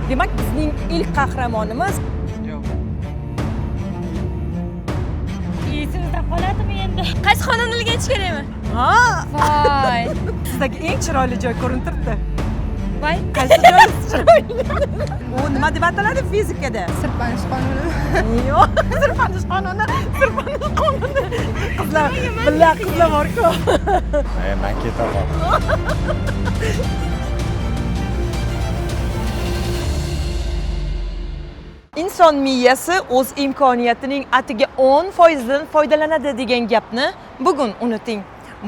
Demak, bizning ilk qahramonimiz. Yo'q. Esimizda qoladimi endi? Qaysi xonadonga aytish kerakmi? Ha, Voy. sizdagi eng chiroyli joy ko'rinib turibdi. Voy. Qaysi joy chiroyli? U nima deb ataladi fizikada? Sirpanish qonuni. Yo'q, sirpanish qonuni, sirpanish qonuni. Qizlar, billa qizlar bor-ku. Men ketaman. Inson miyasi o'z imkoniyatining atiga 10% dan foydalanadi degan gapni bugun unuting.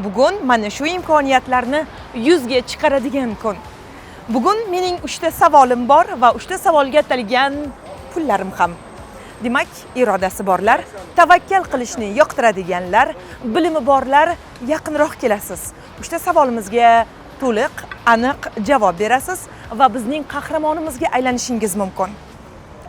Bugun mana shu imkoniyatlarni yuzga chiqaradigan kun. Bugun mening 3 ta savolim bor va 3 ta savolga atalgan pullarim ham. Demak, irodasi borlar, tavakkal qilishni yoqtiradiganlar, bilimi borlar yaqinroq kelasiz. 3 ta savolimizga to'liq, aniq javob berasiz va bizning qahramonimizga aylanishingiz mumkin.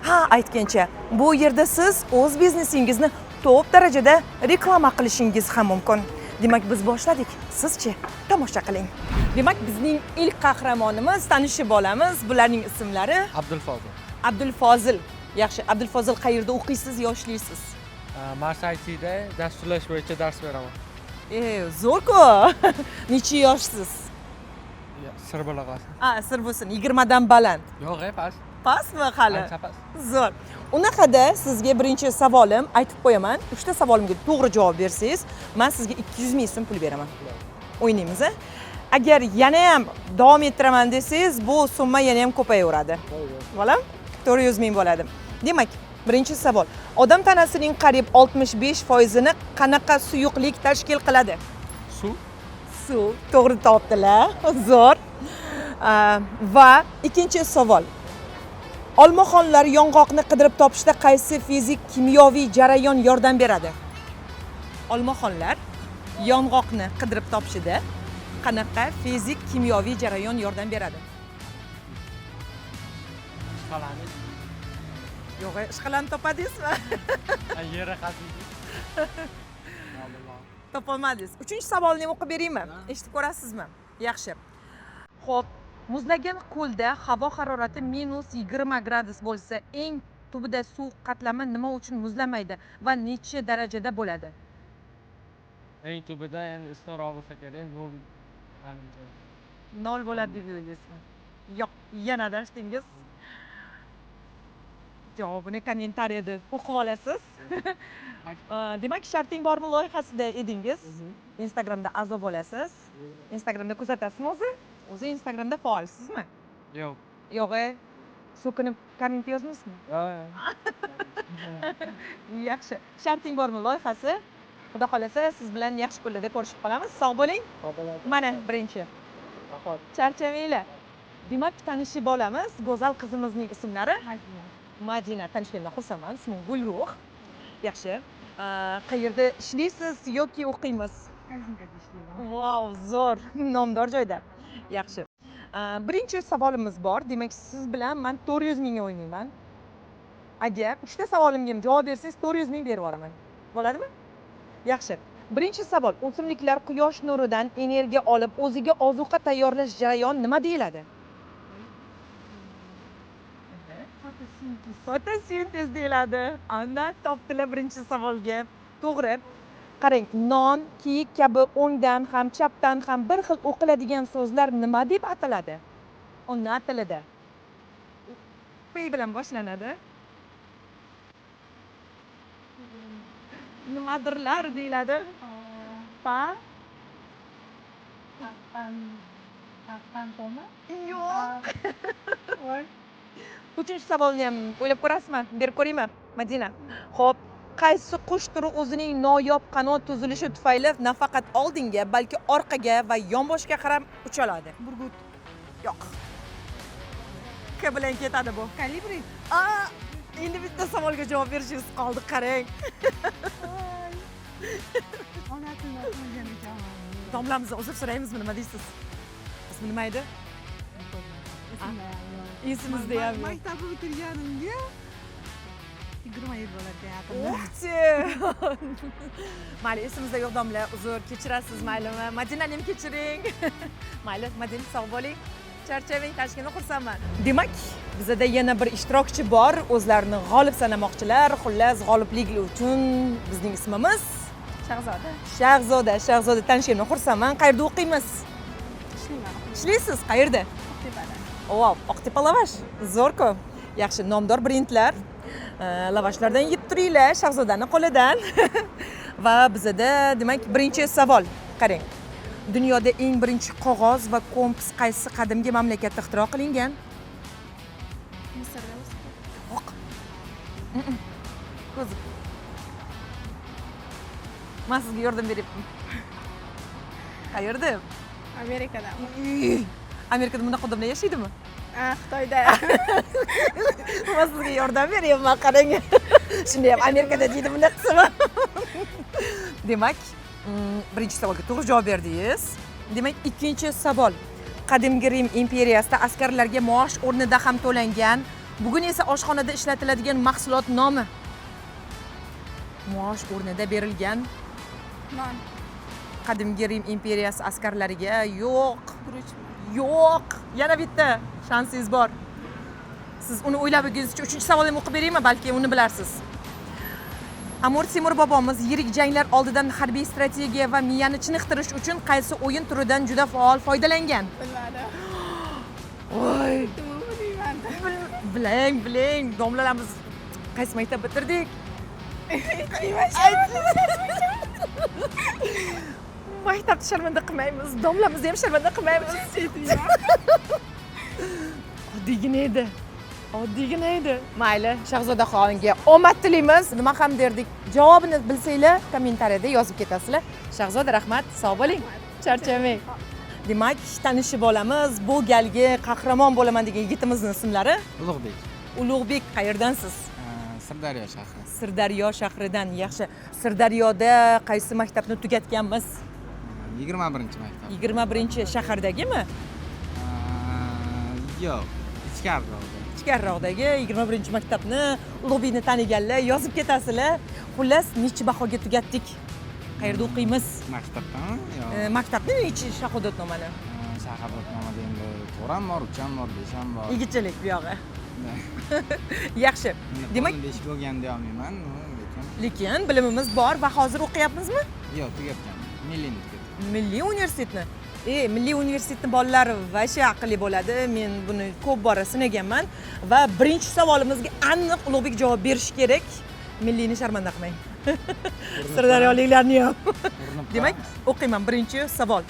Ha, aytgancha, bu yerda siz o'z biznesingizni top darajada reklama qilishingiz ham mumkin. Demak, biz boshladik. Sizchi tomosha qiling. Demak, bizning ilk qahramonimiz, tanishib olamiz. Bularning ismlari Abdulfozil. Abdulfozil. Yaxshi, Abdulfozil, qayerda o'qiysiz, yoshlaysiz? Mars IT'da dasturlash bo'yicha dars beraman. Zo'r-ku. Necha yoshsiz? Sir bo'la qolsin. A, sir bo'lsin, 20 dan baland. Yo'q, past. Pastmi hali? Ancha past. Zo'r. Unaqada sizga birinchi savolim aytib qo'yaman. 3 ta savolimga to'g'ri javob bersangiz, men sizga 200 ming so'm pul beraman. O'ynaymiz, a? Agar yana ham davom ettiraman desangiz, bu summa yana ham ko'payaveradi. Bolam, 400 ming bo'ladi. Demak, birinchi savol. Odam tanasining qariyb 65%ini qanaqa suyuqlik tashkil qiladi? Suv. Suv. To'g'ri topdilar. Zo'r. Va ikkinchi savol. Olmaxonlar yong'oqni qidirib topishda qaysi fizik kimyoviy jarayon yordam beradi? Olmaxonlar yong'oqni qidirib topishida qanaqa fizik kimyoviy jarayon yordam beradi? Ishqalanish. Yo'q, ishqalanib topadingizmi? Yeri qaziydi. Topolmadingiz. Uchinchi savolni ham o'qib beraymi? Eshitib ko'rasizmi? Yaxshi. Xo'p, muzlagan ko'lda havo harorati -20 gradus bo'lsa, eng tubida suv qatlami nima uchun muzlamaydi va necha darajada bo'ladi? Eng tubida endi issiqroq bo'lsa kerak, nol. 0 bo'ladi dedingizmi? Yo'q, yana adashdingiz. Javobini kommentariyada o'qib olasiz. Demak, sharting bormi loyihasida edingiz. Instagramda a'zo bo'lasiz. Instagramda kuzatasizmi o'zi? O'zi Instagramda faolsizmi? Yo'q. Yo'q, so'kinib komment yozmaysizmi? Yo'q. Yaxshi. Sharting bormi loyihasi? Xudo xolasa siz bilan yaxshi kunlarda ko'rishib qolamiz. Sog' bo'ling. Mana birinchi. Rahmat. Charchamanglar. Demak, tanishib olamiz. Go'zal qizimizning ismlari? Madina. Madina, tanishganimdan xursandman. Ismim Gulruh. Yaxshi. Qayerda ishlaysiz yoki o'qiymiz? Korzinkada ishlayman. Vau, zo'r. Nomdor joyda. Yaxshi. Birinchi savolimiz bor. Demak, siz bilan men 400 mingga o'ynayman. Agar 3 ta savolimga ham javob bersangiz, 400 ming berib yuboraman. Bo'ladimi? Yaxshi. Birinchi savol. O'simliklar quyosh nuridan energiya olib, o'ziga ozuqa tayyorlash jarayoni nima deyiladi? Fotosintez. Fotosintez deyiladi. Ana topdilar birinchi savolga. To'g'ri. Qarang, non, kiyik kabi o'ngdan ham, chapdan ham bir xil o'qiladigan so'zlar nima deb ataladi? Ona tilida. P bilan boshlanadi. Nimadirlar deyiladi. Pa? Pantomi? Yo'q. Voy. Uchinchi savolni ham o'ylab ko'rasizmi? Berib ko'raymi? Madina. Xo'p, qaysi qush turi o'zining noyob qanot tuzilishi tufayli nafaqat oldinga, balki orqaga va yonboshga qarab ucha oladi? Burgut. Yo'q. K bilan ketadi bu. Kolibri. A, endi bitta savolga javob berishingiz qoldi, qarang. Ona tilini o'qimagan ekanman. Domlamizdan uzr so'raymizmi, nima deysiz? Ismi nima edi? Esimda ham yo'q. Esimizda ham yo'q. Maktabni bitirganimga 20 yil bo'larkan yaqinda. Uxti. Mayli, esimizda yo'q domla, uzr, kechirasiz maylimi? Madinani ham kechiring. Mayli, Madina, sog' bo'ling. Charchamang, tanishgandan xursandman. Demak, bizada yana bir ishtirokchi bor, o'zlarini g'olib sanamoqchilar. Xullas, g'oliblik uchun bizning ismimiz Shahzoda. Shahzoda. Shahzoda, tanishgandan xursandman. Qayerda o'qiymiz? Ishlayman. Ishlaysiz? Qayerda? Oqtepada. Vau, Oqtepa lavash. Zo'r-ku. Yaxshi, nomdor brendlar. Lavashlardan yeb turinglar Shahzodani qo'lidan. Va bizada, demak, birinchi savol. Qarang. Dunyoda eng birinchi qog'oz va kompas qaysi qadimgi mamlakatda ixtiro qilingan? Misrda. Yo'q. Ko'z. Men sizga yordam beryapman. Qayerda? Amerikada. Amerikada bunaqa odamlar yashaydimi? Xitoyda. Men sizga yordam beryapman, qarang. Shunda ham Amerikada deydi bunaqa qilsam. Demak, birinchi savolga to'g'ri javob berdingiz. Demak, ikkinchi savol. Qadimgi Rim imperiyasida askarlarga maosh o'rnida ham to'langan, bugun esa oshxonada ishlatiladigan mahsulot nomi? Maosh o'rnida berilgan Non. Qadimgi Rim imperiyasi askarlariga yo'q. Guruch. Yo'q. Yana bitta shansingiz bor. Siz uni o'ylab olgunizcha uchinchi savolni ham o'qib beraymi, balki uni bilarsiz. Amir Temur bobomiz yirik janglar oldidan harbiy strategiya va miyani chiniqtirish uchun qaysi o'yin turidan juda faol foydalangan? Bilmadim. Voy, Bilmayman. biling, biling, domlalarimiz qaysi maktab bitirdik? Maktabni sharmanda qilmaymiz, domlamizni ham sharmanda qilmaymiz. Oddiygina edi. Oddiygina edi. Mayli, Shahzodaxonga omad tilaymiz. Nima ham derdik? Javobini bilsanglar, kommentariyada yozib ketasizlar. Shahzoda, rahmat, sog' bo'ling. Charchamang. Demak, tanishib olamiz. Bu galgi qahramon bo'laman degan yigitimizning ismlari? Ulug'bek. Ulug'bek, qayerdansiz? Sirdaryo shahri. Sirdaryo shahridan. Yaxshi. Sirdaryoda qaysi maktabni tugatganmiz? 21-maktab. 21-shahardagimi? Yo'q, ichkariroqda. Ichkariroqdagi 21-maktabni Ulug'bekni taniganlar yozib ketasizlar. Xullas, necha bahoga tugatdik? Qayerda o'qiymiz? Maktabdami? Yo'q. Maktabni necha shahodatnomani? Shahodatnomada endi 4 ham bor, 3 ham bor, 5 ham bor. Yigitchalik bu yog'i. Yaxshi. Demak, 5 bo'lgan deya olmayman, lekin lekin bilimimiz bor va hozir o'qiyapmizmi? Yo'q, tugatgan. Milliyni tugatgan. Milliy universitetni. Milliy universitetni bolalari вообще aqlli bo'ladi. Men buni ko'p bora sinaganman va birinchi savolimizga aniq Ulug'bek javob berishi kerak. Milliyni sharmanda qilmang. Sirdaryoliklarni ham. Demak, o'qiyman birinchi savol.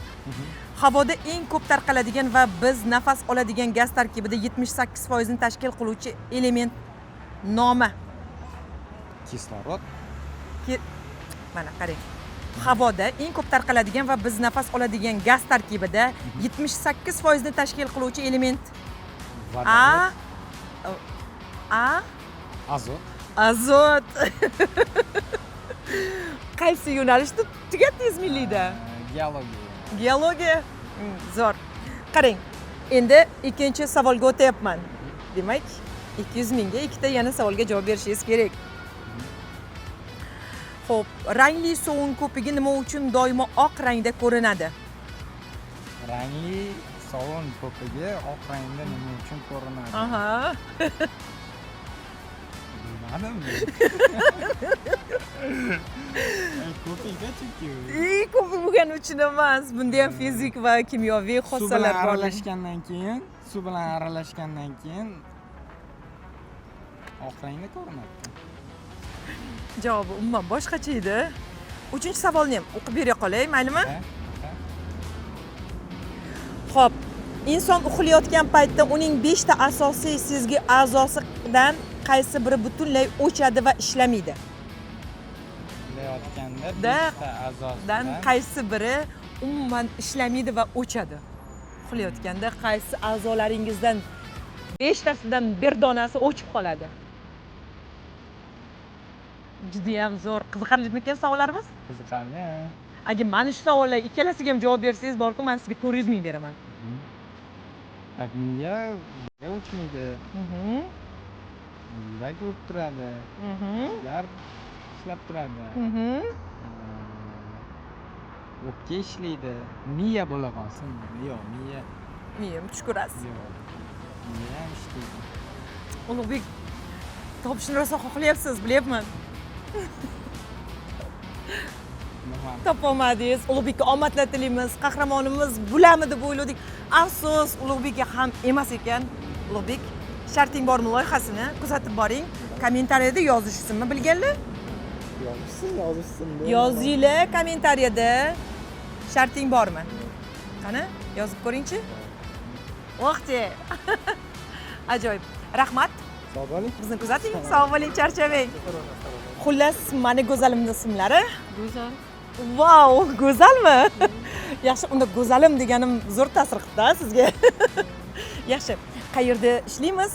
Havoda eng ko'p tarqaladigan va biz nafas oladigan gaz tarkibida 78% ni tashkil qiluvchi element nomi? Kislorod. Mana qarang. Havoda eng ko'p tarqaladigan va biz nafas oladigan gaz tarkibida 78% ni tashkil qiluvchi element. Vodorod. A. Azot. Azot. Qaysi yo'nalishni tugatdingiz milliyda? Geologiya. Geologiya. Zo'r. Qarang, endi ikkinchi savolga o'tyapman. Demak, 200 mingga ikkita yana savolga javob berishingiz kerak. Xo'p, rangli sovun ko'pigi nima uchun doimo oq rangda ko'rinadi? Rangli sovun ko'pigi oq rangda nima uchun ko'rinadi? Aha. Bilmadim. Ko'pikda chunki. Ko'pik bo'lgani uchun emas. Bunda ham fizik va kimyoviy Suv bilan xossalar bor. aralashgandan keyin, suv bilan aralashgandan keyin oq rangda ko'rinadi. Javobi umuman boshqacha edi. Uchinchi savolni ham o'qib bera qolay, maylimi? Ha. Xo'p, inson uxlayotgan paytda uning 5 ta asosiy sezgi a'zosidan qaysi biri butunlay o'chadi va ishlamaydi? Uxlayotganda Da- 5 ta a'zosidan Dan qaysi biri umuman ishlamaydi va o'chadi? Uxlayotganda qaysi a'zolaringizdan 5 tasidan bir donasi o'chib qoladi? Juda ham zo'r. Qiziqarlimikan savollarimiz? Qiziqarli. Agar mana shu savollar ikkalasiga ham javob bersangiz borku, men sizga 400 ming beraman. Tak, miya o'chmaydi. Yurak urib turadi. Ular ishlab turadi. O'pka ishlaydi. Miya bo'la qolsin. Yo'q, miya. Miyam tushkurasiz. Yo'q. Miya ham ishlaydi. Ulug'bek, topishni rosa xohlayapsiz, bilyapman. Nima? Topolmadingiz. Ulug'bekka omadlar tilaymiz. Qahramonimiz bo'ladimi deb o'yladik. Afsus, Ulug'bekka ham emas ekan. Ulug'bek, sharting bormi loyihasini kuzatib boring. Kommentariyada yozishsinmi bilganlar? Yozishsin, yozishsin. Yozinglar kommentariyada. Sharting bormi? Qani, yozib ko'ringchi. Vaqti. Ajoyib. Rahmat. Sog' bo'ling. Bizni kuzating. Sog' bo'ling, charchamang. Xullas, mani go'zalimning ismlari Go'zal. Vau, go'zalmi? Yaxshi, unda go'zalim deganim zo'r ta'sir qildi sizga. Yaxshi, qayerda ishlaymiz?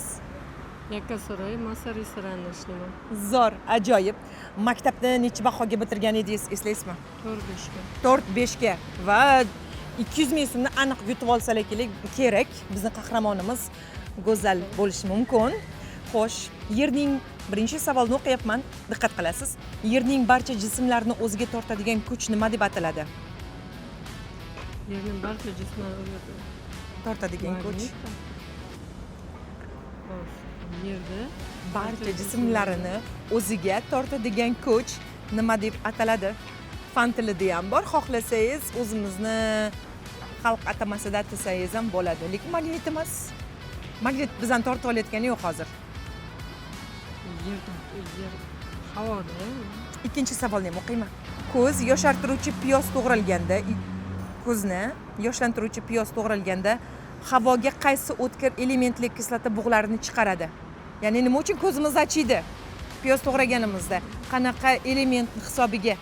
Yakkasaroy Masa restoranida ishlayman. Zo'r, ajoyib. Maktabni necha bahoga bitirgan edingiz, eslaysizmi? 4-5ga. 4-5 ga va 200 ming so'mni aniq yutib olsalar kerak. Bizni qahramonimiz go'zal bo'lishi mumkin. Xo'sh, yerning birinchi savolini o'qiyapman, diqqat qilasiz. Yerning barcha jismlarini o'ziga tortadigan kuch nima deb ataladi? Yerning barcha jismlari o'ziga Tortadigan kuch. Yerda Barcha jismlarini o'ziga tortadigan kuch nima deb ataladi? Fan tilida ham bor, xohlasangiz o'zimizni xalq atamasida atasangiz ham bo'ladi, lekin magnit emas. Magnit bizani tortib olayotgani yo'q hozir. Yer havoda. Ikkinchi savolni ham o'qiyman. Ko'z yoshartiruvchi piyoz to'g'ralganda, ko'zni yoshlantiruvchi piyoz to'g'ralganda havoga qaysi o'tkir elementli kislota bug'larini chiqaradi? Ya'ni nima uchun ko'zimiz achiydi piyoz to'g'raganimizda? Qanaqa element hisobiga?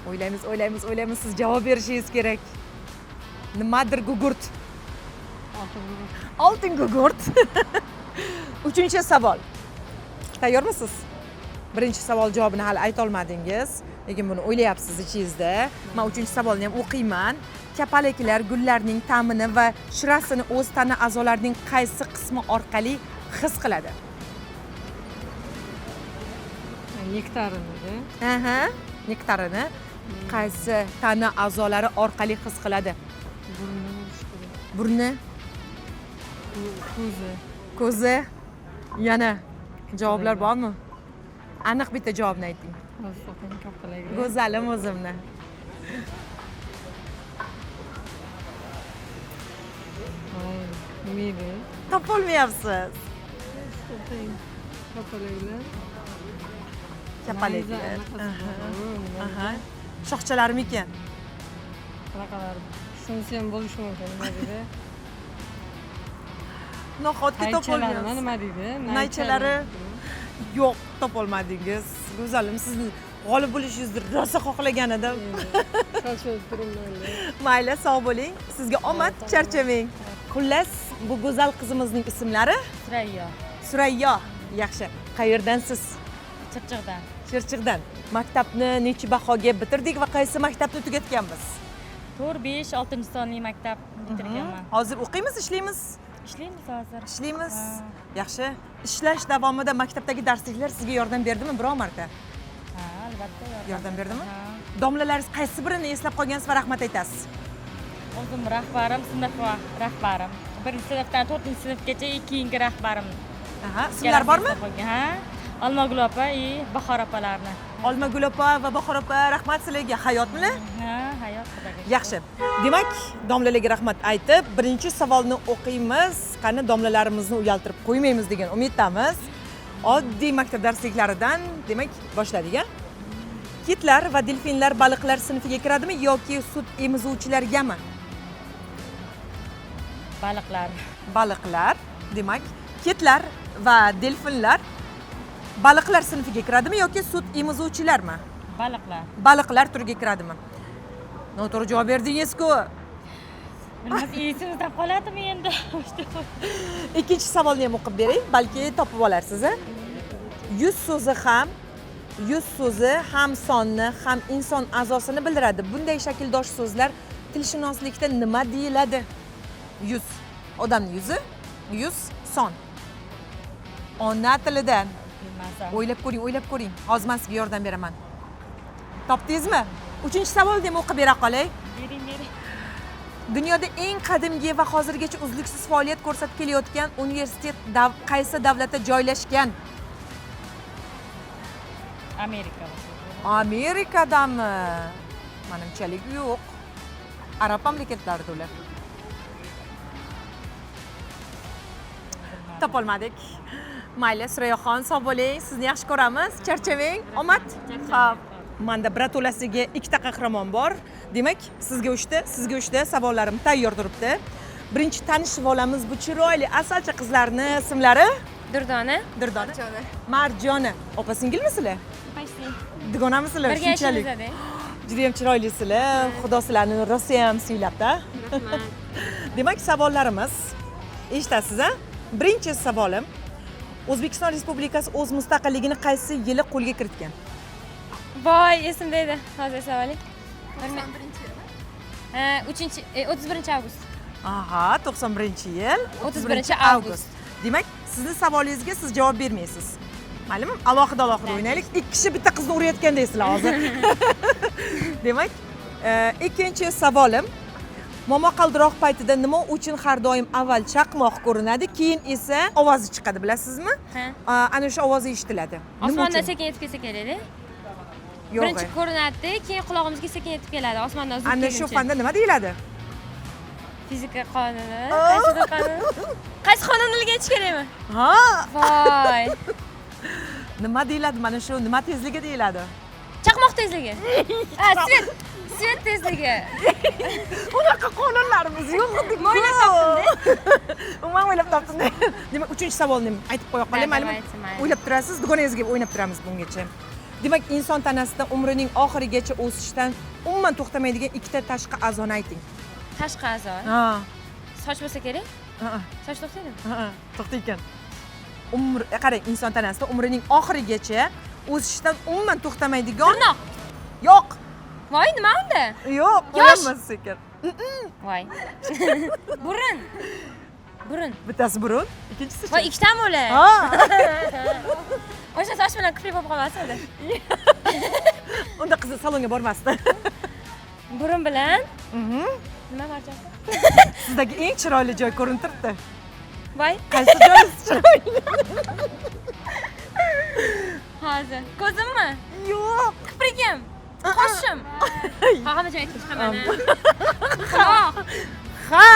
O'ylaymiz, o'ylaymiz, o'ylaymiz. Siz javob berishingiz kerak. Nimadir gugurt. Oltin gugurt. Oltin gugurt. Uchinchi savol. Tayyormisiz? Birinchi savol javobini hali ayta olmadingiz, lekin buni o'ylayapsiz ichingizda. Men uchinchi savolni ham o'qiyman. Kapalaklar gullarning ta'mini va shirasini o'z tana a'zolarining qaysi qismi orqali his qiladi? Nektarini. Aha, nektarini qaysi tana a'zolari orqali his qiladi? Burni bo'lishi kerak. Burni, Ko'zi. Ko'zi. Yana javoblar bormi? Aniq bitta javobni ayting. Hozir toping kapalaklar. Go'zalim o'zimni. Voy, nima edi? Topolmayapsiz. Toping kapalaklar. Kapalaklar. Nayza anaqasi bor. Nima Aha. Shoxchalarmikan? Qanaqalar? Shunisi ham bo'lishi mumkin. Nima deydi? Nohotki Naychalarmi topolmayapsiz. nima deydi? Naychalari yo'q, topolmadingiz. Go'zalim, sizni g'olib bo'lishingizni rosa xohlagan edim. Shoshilib turibman. Mayli, sog' bo'ling. Sizga omad, charchamang. Xullas, bu go'zal qizimizning ismlari Surayyo. Surayyo. Yaxshi. Qayerdansiz? Chirchiqdan. Chirchiqdan. Maktabni necha bahoga bitirdik va qaysi maktabni tugatganmiz? 4, 5, 6 sonli maktab bitirganman. Hozir o'qiymiz, ishlaymiz? Ishlaymiz hozir. Ishlaymiz. Yaxshi. Ishlash davomida maktabdagi darsliklar sizga yordam berdimi biror marta? Ha, albatta Yordam berdimi? Ha. Domlalaringiz qaysi birini eslab qolgansiz va rahmat aytasiz? O'zim rahbarim, sinf rahbarim. 1-sinfdan 4-sinfgacha keyingi rahbarim. Aha, ismlar bormi? Ha. Olmagul opa и Bahor opalarni. Olmagul opa va Bahor opa, rahmat sizlarga. Hayotmilar? Ha, hayot, Xudoga shukur. Yaxshi. Demak, domlalarga rahmat aytib, birinchi savolni o'qiymiz. Qani domlalarimizni uyaltirib qo'ymaymiz degan umiddamiz. Oddiy maktab darsliklaridan, demak, boshladik, a? Kitlar va delfinlar baliqlar sinfiga kiradimi yoki sut emizuvchilargami? Baliqlar. Baliqlar, demak, kitlar va delfinlar baliqlar sinfiga kiradimi yoki sut emizuvchilarmi? Baliqlar. Baliqlar turiga kiradimi? Noto'g'ri javob berdingiz-ku. Bilmas, esimizdan qoladimi endi? Ikkinchi savolni ham o'qib bering, balki topib olarsiz, a? Yuz so'zi ham, yuz so'zi ham sonni, ham inson a'zosini bildiradi. Bunday shakldosh so'zlar tilshunoslikda nima deyiladi? Yuz. Odamning yuzi, yuz son. Ona tilidan. Bilmasam. O'ylab ko'ring, o'ylab ko'ring. Hozir men sizga yordam beraman. Topdingizmi? Uchinchi savolni ham o'qib bera qolay. Bering, bering. Dunyoda eng qadimgi va hozirgacha uzluksiz faoliyat ko'rsatib kelayotgan universitet qaysi davlatda joylashgan? Amerika. Amerikadami? Manimchalik yo'q. Arab mamlakatlarida ular. Topolmadik. Mayli, Surayoxon, sog' bo'ling. Sizni yaxshi ko'ramiz. Charchamang. Omad. Xo'p. Manda biratolasiga ikkita qahramon bor. Demak, sizga 3ta, sizga 3ta savollarim tayyor turibdi. Birinchi tanishib olamiz bu chiroyli asalcha qizlarni ismlari. Durdona. Durdona. Marjona. Opa singilmisizlar? Почти. Dugonamisizlar Birga shunchalik? yashaymiz. Juda ham chiroylisizlar. Xudo sizlarni rosa ham siylabdi. Rahmat. Demak, savollarimiz eshitasiz, a? Birinchi savolim: O'zbekiston Respublikasi o'z mustaqilligini qaysi yili qo'lga kiritgan? Voy, esimda edi. Hozir eslab olay. 91-yil. Ha, 3 31 avgust. Aha, 91-yil, 31 avgust. Demak, sizni savolingizga siz javob bermaysiz. Maylimi? Alohida alohida o'ynaylik. Ikki kishi bitta qizni urayotgandaysizlar hozir. Demak, ikkinchi savolim: Momaqaldiroq paytida nima uchun har doim avval chaqmoq ko'rinadi, keyin esa ovozi chiqadi, bilasizmi? Ha. Ana o'sha ovozi eshitiladi. Nima Osmondan uchun? sekin yetib kelsa kerakda. Yo'q. Birinchi ko'rinadi, keyin qulog'imizga sekin yetib keladi osmondan uzib Ana shu kelguncha. fanda nima deyiladi? Fizika qonuni. Qaysidir qonun? Qaysi qonunniga aytish kerakmi? Ha, Voy. nima deyiladi mana shu nima tezligi deyiladi? Chaqmoq tezligi. Ha, свет. Свет tezligi. Unaqa qonunlarimiz yo'q edi. O'ylab topdim. Man o'ylab topdim. Demak, uchinchi savolni ham aytib qo'ya qolay, Да, maylimi? давайте, mayli. O'ylab turasiz, dugonangizga o'ynab turamiz bungacha. Demak, inson tanasida umrining oxirigacha o'sishdan umuman to'xtamaydigan ikkita tashqi a'zoni ayting. Tashqi a'zo. Ha. Soch bo'lsa kerak? Ha. Soch to'xtaydimi? Ha, to'xtaykan. Umr, qarang, inson tanasida umrining oxirigacha o'sishdan umuman to'xtamaydigan Tirnoq. Yo'q. Voy, nima unda? Yo'q, Yosh. o'ylanmas sekin. Voy. Burun. Burun. Bittasi burun, ikkinchisi Voy, ikkitami ular? Ha. O'sha soch bilan kiprik bo'lib qolmasmidi? Unda qizi salonga bormasdi. Burun bilan nima, Marjon? Sizdagi eng chiroyli joy ko'rinib turibdi. Voy, Qaysi joyingiz chiroyli? Hozir. Ko'zimmi? Yo'q. Kiprigim. Qoshim. Ha, hamma joy aytib chiqaman. Quloq. Ha.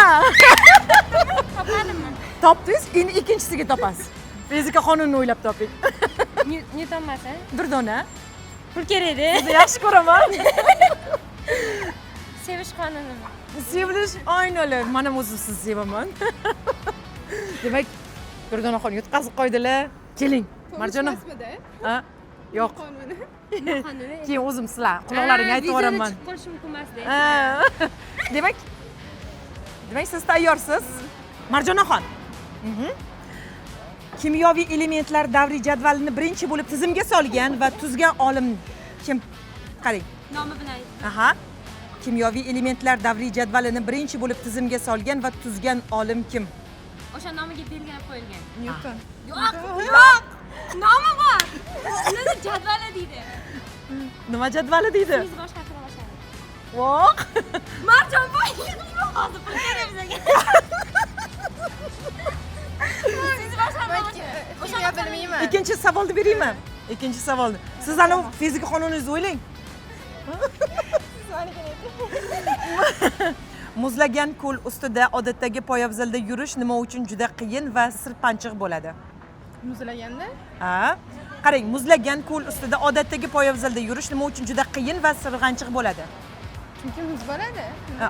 Topmadimmi? Topdingiz, endi ikkinchisiga topasiz. Fizika qonunini o'ylab toping. Nyuton emas, a? Durdona, Pul kerak-da. sizni yaxshi ko'raman. Sevish qonunimi? Sevilish oynali. Man ham o'zim sizni sevaman. Demak, Durdonaxon yutqazib qo'ydilar. Keling, Marjona. Emasmidi? Ha? Yo'q. Qonuni. Qonuni. Keyin o'zim sizlar quloqlaringga aytib yuboraman. Chiqib qolishi mumkin emasda. Ha. Demak, siz tayyorsiz. Marjonaxon. Kimyoviy elementlar davriy jadvalini birinchi bo'lib tizimga solgan va tuzgan olim kim? Qarang. Nomi bilan ayt. Aha. Kimyoviy elementlar davriy jadvalini birinchi bo'lib tizimga solgan va tuzgan olim kim? O'sha nomiga belgilab qo'yilgan. Nyuton. Yo'q, yo'q. Nomi bor. Uni jadvali deydi. Nima jadvali deydi? Biz boshqa qila boshladi. Voq. Marjon boy, yig'layman hozir, pul kerak bizga. Siz boshqa. Kimyo bilmayman. Ikkinchi savolni beraymi? Ikkinchi savolni. Siz ana fizika qonuningizni o'ylang. Siz manikini ayting. Muzlagan ko'l ustida odatdagi poyabzalda yurish nima uchun juda qiyin va sirpanchiq bo'ladi? Muzlaganda? Ha? Qarang, muzlagan ko'l ustida odatdagi poyabzalda yurish nima uchun juda qiyin va sirg'anchiq bo'ladi? Chunki muz bo'ladi. Ha.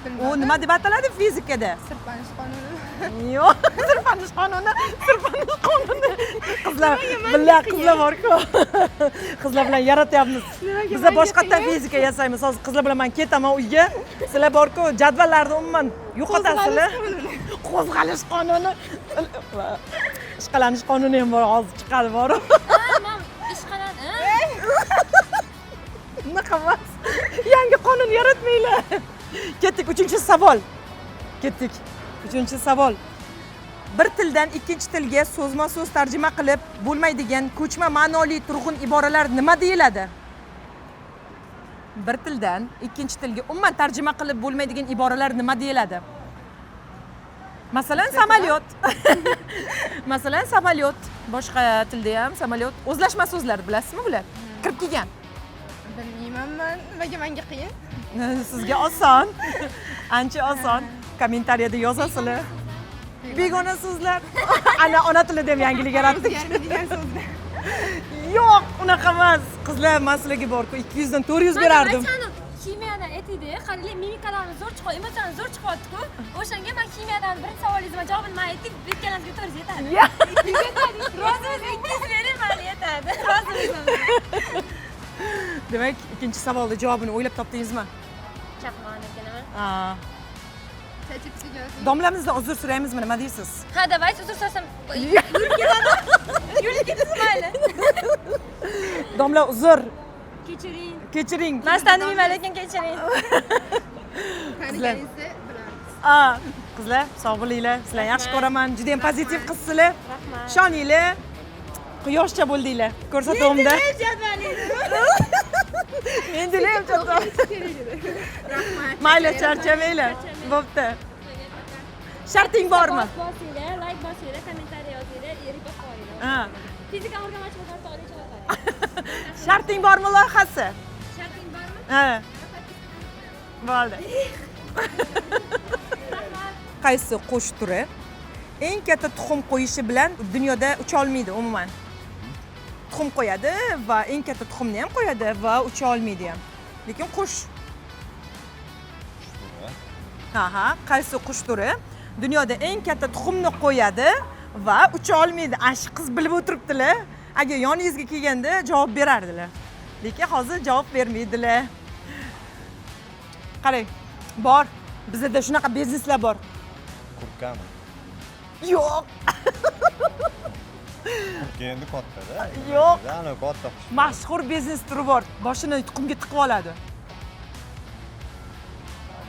Bilmadim. U nima deb ataladi fizikada? Sirpanish qonuni. Yo'q, sirpanish qonuni, sirpanish qonuni. Qizlar, billa qizlar bor-ku. Qizlar bilan yaratyapmiz. Biza boshqatdan fizika yasaymiz. Hozir qizlar bilan men ketaman uyga. Sizlar bor-ku, jadvallarni umuman yo'qotasizlar. Qo'zg'alish qonuni. Ishqalanish qonuni ham bor, hozir chiqadi bor. Man ishqalan. Unaqa emas. Yangi qonun yaratmanglar. Ketdik, uchinchi savol. Ketdik. Uchinchi savol. Bir tildan ikkinchi tilga so'zma-so'z tarjima qilib bo'lmaydigan ko'chma ma'noli turg'un iboralar nima deyiladi? Bir tildan ikkinchi tilga umuman tarjima qilib bo'lmaydigan iboralar nima deyiladi? Masalan, samolyot. Masalan, samolyot. Boshqa tilda ham samolyot. O'zlashma so'zlar bilasizmi bular? Kirib kelgan. Bilmayman man, nimaga menga qiyin? Sizga oson. Ancha oson. Kommentariyada yozasizlar. Begona so'zlar. Ana, ona tilida ham yangilik yaratdik. O'zgarmaydigan so'zlar. Yo'q, unaqa emas. Qizlar, man sizlarga borku 200 dan 400 berardim. Ximiyadan aytaydi, qaranglar, mimikalarimiz zo'r chiqyapti, emotsiyalarimiz zo'r chiqyapti-ku. O'shanga man ximiyadan birinchi savolingizni javobini man aytdik, ikkalamizga 400 yetadi. Yetadi. Rozimiz, 200 bering, mayli, yetadi. Rozimiz. Demak, ikkinchi savolni javobini o'ylab topdingizmi? Chaqmoq ekanman. Aa, ChatGPTga yozing. Domlamizdan uzr so'raymizmi, nima deysiz? Ha, давайте uzr so'rasam. Yurib ketadi. Yurib ketsin, mayli. Domla, uzr. Kechiring. Kechiring. Man tanimayman, lekin kechiring. Taniganingizda bilamiz. Aa, qizlar, sog' bo'linglar. Sizlarni yaxshi ko'raman. Juda ham pozitiv qizsizlar. Rahmat. Ishoninglar. Quyoshcha bo'ldinglar ko'rsatuvimda. Mendeleyev jadvali. Rahmat. Mayli, charchamanglar. Bo'pti. Sharting bormi? Bosinglar, like bosinglar, kommentariy yozinglar, repost qilinglar. Ha. Fizika o'rganmoqchi bo'lsangiz, oldincha o'tadi. Sharting bormi loyihasi? Sharting bormi? Ha. Bo'ldi. Qaysi qush turi eng katta tuxum qo'yishi bilan dunyoda ucha olmaydi umuman? Tuxum qo'yadi va eng katta tuxumni ham qo'yadi va ucha olmaydi ham. Lekin qush. Ha, qaysi qush turi dunyoda eng katta tuxumni qo'yadi va ucha olmaydi? Ana shu qiz bilib o'tiribdilar. Agar yoningizga kelganda javob berardilar. Lekin hozir javob bermaydilar. Qarang, bor. Bizda shunaqa bizneslar bor. Kurtkami? Yo'q. Kurtka endi kattada. Yo'q. Ana katta qush. Mashhur biznes turi bor. Boshini tuxumga tiqib oladi.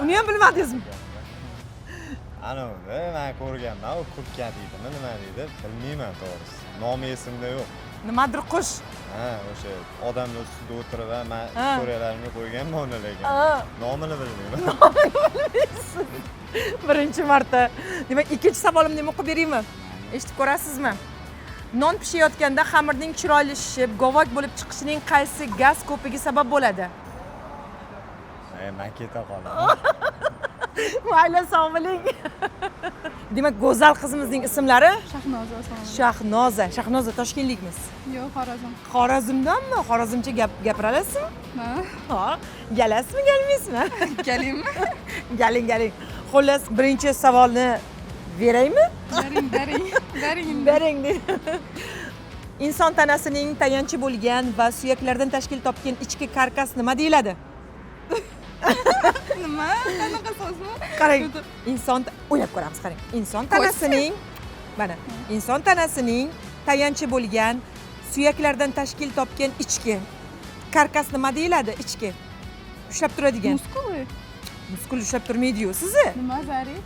Uni ham bilmadingizmi? Ana uni men ko'rganman, u kurtka deydimi, nima deydi, bilmayman to'g'risi. Nomi esimda yo'q. Nimadir qush. Ha, o'sha odamlar ustida o'tirib, men Ha. istoriyalarimga qo'yganman uni lekin. Ha. Nomini bilmayman. Birinchi marta. Demak, ikkinchi savolimni ham o'qib beraymi? Eshitib ko'rasizmi? Non pishayotganda xamirning chiroyli shishib, g'ovak bo'lib chiqishining qaysi gaz ko'pigi sabab bo'ladi? Men keta qolaman. Mayli, sog' bo'ling. Demak, go'zal qizimizning ismlari? Shahnoza Osmonova. Shahnoza. Shahnoza, toshkentlikmiz? Yo'q, Xorazm. Xorazmdanmi? Xorazmcha gap gapira olasizmi? Ha? Ha, galasizmi, galmaysizmi? Kelingmi? Galing, galing. Xullas, birinchi savolni beraymi? Bering, bering. Bering endi. Bering deydi. Inson tanasining tayanchi bo'lgan va suyaklardan tashkil topgan ichki karkas nima deyiladi? Nima? Qanaqa so'zmi? Qarang, inson o'ylab ko'ramiz, qarang. Inson tanasining mana, inson tanasining tayanchi bo'lgan suyaklardan tashkil topgan ichki karkas nima deyiladi? Ichki ushlab turadigan. Muskul. Muskul ushlab turmaydi-yu sizni. Nima zari?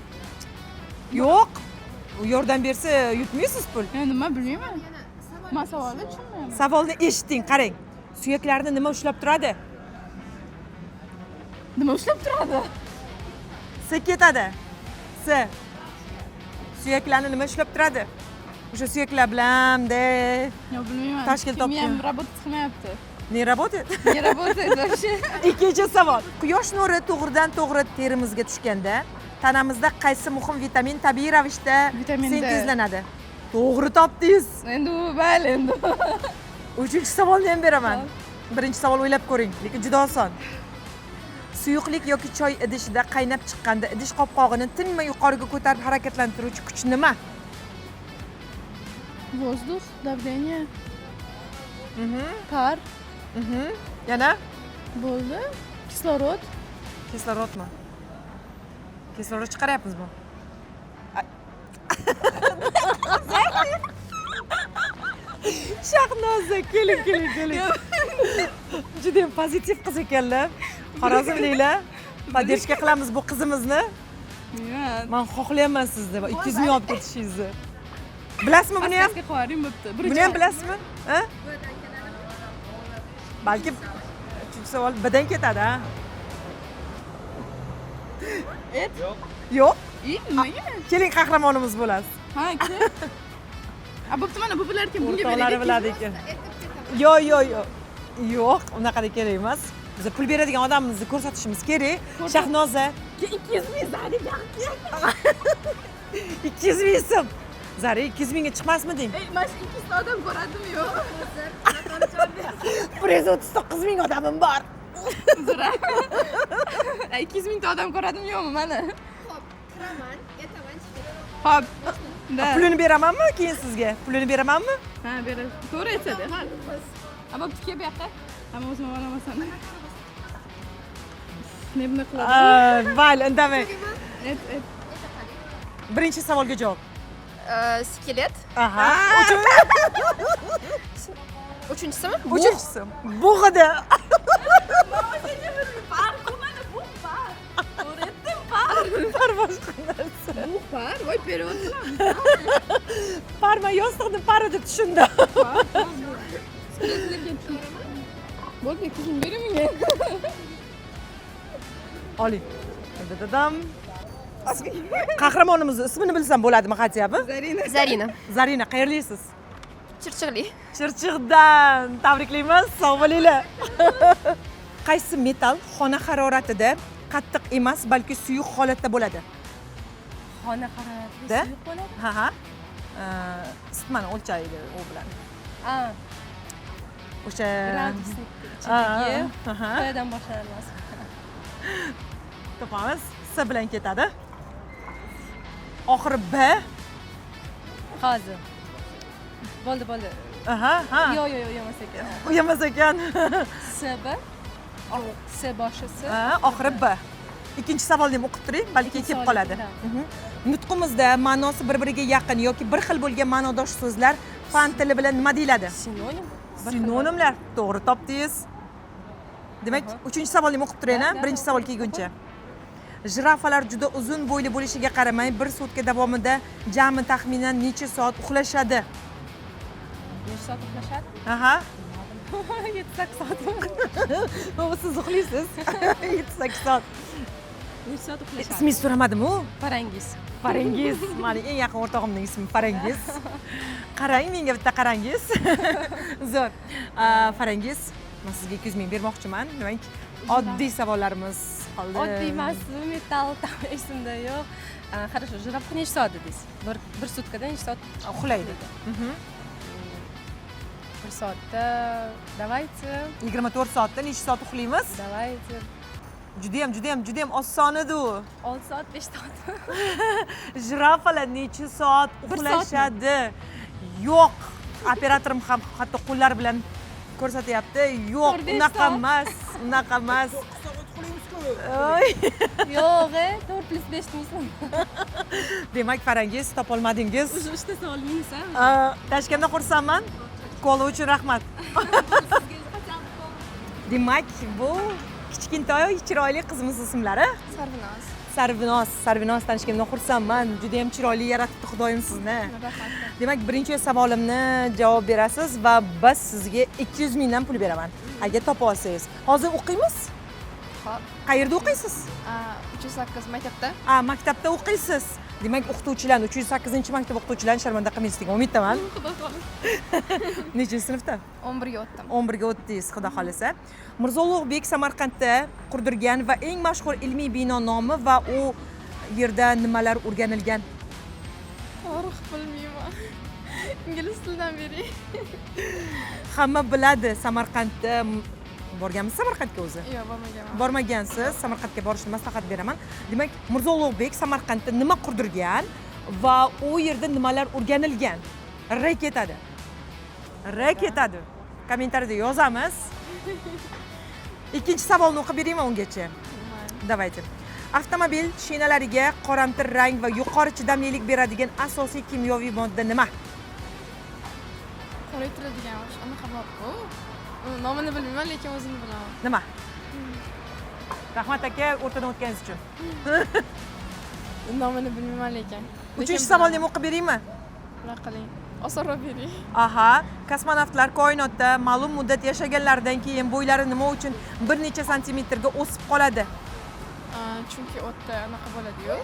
Yo'q. U yordam bersa yutmaysiz pul. Yo, nima bilmayman. Man savolni tushunmayman. Savolni eshiting, qarang. Suyaklarni nima ushlab turadi? Nima ushlab turadi? S ketadi. S. Suyaklarni nima ushlab turadi? O'sha suyaklar bilan de Yo'q, bilmayman. Tashkil topgan. Miyam работать qilmayapti. Не работает? Не работает вообще. Ikkinchi savol. Quyosh nuri to'g'ridan to'g'ri terimizga tushganda tanamizda qaysi muhim vitamin tabiiy ravishda Vitamin D. sintezlanadi? To'g'ri topdingiz. Endi u mayli endi. Uchinchi savolni ham beraman. Birinchi savol o'ylab ko'ring, lekin juda oson. Suyuqlik yoki choy idishida qaynab chiqqanda idish qopqog'ini tinmay yuqoriga ko'tarib harakatlantiruvchi kuch nima? Воздух, давление, пар, Yana? Bo'ldi. Kislorod. Kislorodmi? Kislorod chiqaryapmizmi? Shahnoza, keling, keling, keling. Juda ham pozitiv qiz ekanlar. Xorazmliklar. Поддержка qilamiz bu qizimizni. Bilmayman. Men xohlayapman sizni 200 ming olib ketishingizni. Bilasizmi buni ham? Pastga qo'yaring bo'pti. Buni ham bilasizmi? Ha? Balki uchinchi Savol Bdan ketadi, ha? Yo'q. Yo'q. I, nimaga? Keling, qahramonimiz bo'lasiz. Ha, kel. A, bo'pti, mana bu bilar ekan, bunga O'rtoqlari beraylik. biladi ekan. Yo'q, yo'q, yo'q. Yo'q, unaqa kerak emas. Biz pul beradigan odamimizni ko'rsatishimiz kerak. Shahnoza. 200 ming Zari. 200 ming so'm. Zari, 200 mingga chiqmasmiding? Ey, mana shu 200 ta odam ko'radimi, yo'q? 139 ming odamim bor. Uzr. 200 mingta odam ko'radimi, yo'qmi mana? Kiraman, aytaman, Xo'p. Da. Pulini beramanmi keyin sizga? Pulini beramanmi? Ha, berasiz. To'g'ri aytadi. Ha. A, bo'pti, kel bu yoqqa. Hamma o'zim olamasan. Ne buni qiladi? Mayli, indamang. Et, et. Birinchi savolga javob. Skelet. Aha. Uchinchisimi? Uchinchisi. Bo'g'ida. Par boshqa narsa. Bu par, voy, перевод qilamiz. Par, man yostiqni pari deb tushundim. Bo'ldi, 200 ming bering menga. Oling. Dadam. Qahramonimizni ismini bilsam bo'ladimi хотя бы? Zarina. Zarina. Zarina, qayerlisiz? Chirchiqli. Chirchiqdan. Tabriklaymiz, sog' bo'linglar. Qaysi metall xona haroratida qattiq emas, balki suyuq holatda bo'ladi? Xona haroratida Da? suyuq bo'ladi? Ha, ha. Isitmani o'lchaydi u bilan. A, O'sha gradusnik ichidagi Aha. qoyadan boshlanadi. Topamiz. S bilan ketadi. Oxiri B. Hozir. Bo'ldi, bo'ldi. Aha, ha. Yo'q, yo'q, yo'q, emas ekan. U emas ekan. S B. S boshi S. Ha, oxiri B. Ikkinchi savolni ham o'qib turing, balki Ikkinchi kelib savol, qoladi. da. Nutqimizda ma'nosi bir-biriga yaqin yoki bir xil bo'lgan ma'nodosh so'zlar fan tili bilan nima deyiladi? Sinonim. Sinonimlar. To'g'ri topdingiz. Demak, uchinchi savolni ham o'qib turing, Da, ha? da, Birinchi da, savol kelguncha. Jirafalar juda uzun bo'yli bo'lishiga qaramay, bir sutka davomida jami taxminan necha soat uxlashadi? Necha soat uxlashadi? Aha. 7-8 soat. Siz uxlaysiz. 7-8 soat. Necha soat uxlashadi? Ismingizni so'ramadim-u. Farangiz. Farangiz. Mani eng yaqin o'rtog'imning ismi Farangiz. Qarang, menga bitta qarangiz. Zo'r. Farangiz, men sizga 200 ming bermoqchiman. Demak, oddiy savollarimiz qoldi. Oddiy emas, metall tam esimda yo'q. Хорошо, jirafa necha soat dedingiz? Bir sutkada necha soat uxlaydi? Bir soatda, давайте. 24 soatda necha soat uxlaymiz? Давайте. Judayam, judayam, judayam oson edi u. 6 soat, 5 soat. Jirafalar necha soat Bir soatmi? uxlashadi? Yo'q. Operatorim ham hatto qo'llari bilan ko'rsatyapti. Yo'q, To'rt, besh unaqa soat. emas, unaqa emas. Oy. Yo'q, 4 plus 5 deysizmi? Demak, Farangiz, topolmadingiz. Уже uchta savol minus, a? Tashkentda xursandman. Kola uchun rahmat. Demak, bu kichkintoy chiroyli qizimiz ismlari? Sarvinoz. Sarvinoz, Sarvinoz, tanishganimdan xursandman. Juda ham chiroyli yaratibdi Xudoyim sizni. Rahmat. Demak, birinchi savolimni javob berasiz va biz sizga 200 mingdan pul beraman. Agar topa olsangiz. Hozir o'qiymiz? Xo'p. Qayerda o'qiysiz? 308 maktabda. A, maktabda o'qiysiz. Demak, o'qituvchilarni, 308-maktab o'qituvchilarini sharmanda qilmaysiz degan umiddaman. Xudo xohlasa. Nechinchi sinfda? 11 ga o'tdim. 11 ga o'tdingiz, xudo xohlasa. Mirzo Ulug'bek Samarqandda qurdirgan va eng mashhur ilmiy bino nomi va u yerda nimalar o'rganilgan? Tarix bilmayman. Ingliz tilidan bering. Hamma biladi Samarqandda. Borganmisiz Samarqandga o'zi? Yo'q, bormaganman. Bormagansiz, Samarqandga borishni maslahat beraman. Demak, Mirzo Ulug'bek Samarqandda nima qurdirgan va u yerda nimalar o'rganilgan? R ketadi. R ketadi. Kommentariyada yozamiz. Ikkinchi savolni o'qib beraymi ungacha? Давайте. Avtomobil shinalariga qoramtir rang va yuqori chidamlilik beradigan asosiy kimyoviy modda nima? Qoraytiradigan o'sha anaqa bor-ku. Uni nomini bilmayman, lekin o'zini bilaman. Nima? Rahmat aka, o'rtadan o'tganingiz uchun. Nomini bilmayman lekin. Uchinchi savolni ham o'qib beraymi? Bunaqa qiling. Osonroq bering. Aha, kosmonavtlar koinotda ma'lum muddat yashaganlaridan keyin bo'ylari nima uchun bir necha santimetrga o'sib qoladi? Chunki u yerda anaqa bo'ladi-yu.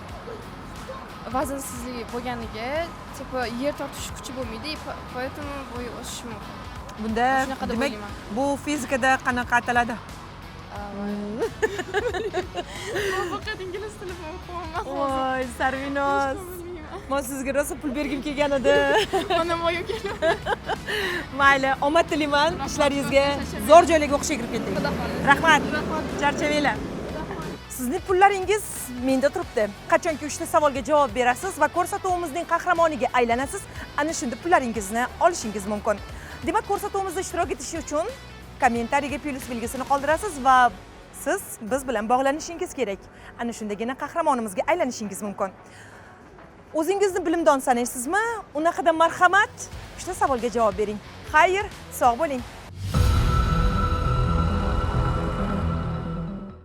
Vaznsizligi bo'lganiga, типа, yer tortish kuchi bo'lmaydi, и поэтому bo'yi o'sishi mumkin. Bunda Shunaqa deb demak, o'ylayman. Bu fizikada qanaqa ataladi? Men faqat ingliz tilini o'qiyapman hozir. Voy, Sarvinoz. Bilmayman. Man sizga rosa pul bergim kelgan edi. Mana moyo keldi. Mayli, omad tilayman ishlaringizga. Zo'r joylarga o'qishga kirib keting. Xudo xohlasa. Rahmat. Rahmat. Charchamanglar. Sizni pullaringiz menda turibdi. Qachonki uchta savolga javob berasiz va ko'rsatuvimizning qahramoniga aylanasiz, ana shunda pullaringizni olishingiz mumkin. Demak, ko'rsatuvimizda ishtirok etish uchun kommentariyaga plyus belgisini qoldirasiz va siz biz bilan bog'lanishingiz kerak. Ana shundagina qahramonimizga aylanishingiz mumkin. O'zingizni bilimdon sanaysizmi? Unaqada marhamat, uchta savolga javob bering. Xayr, sog' bo'ling.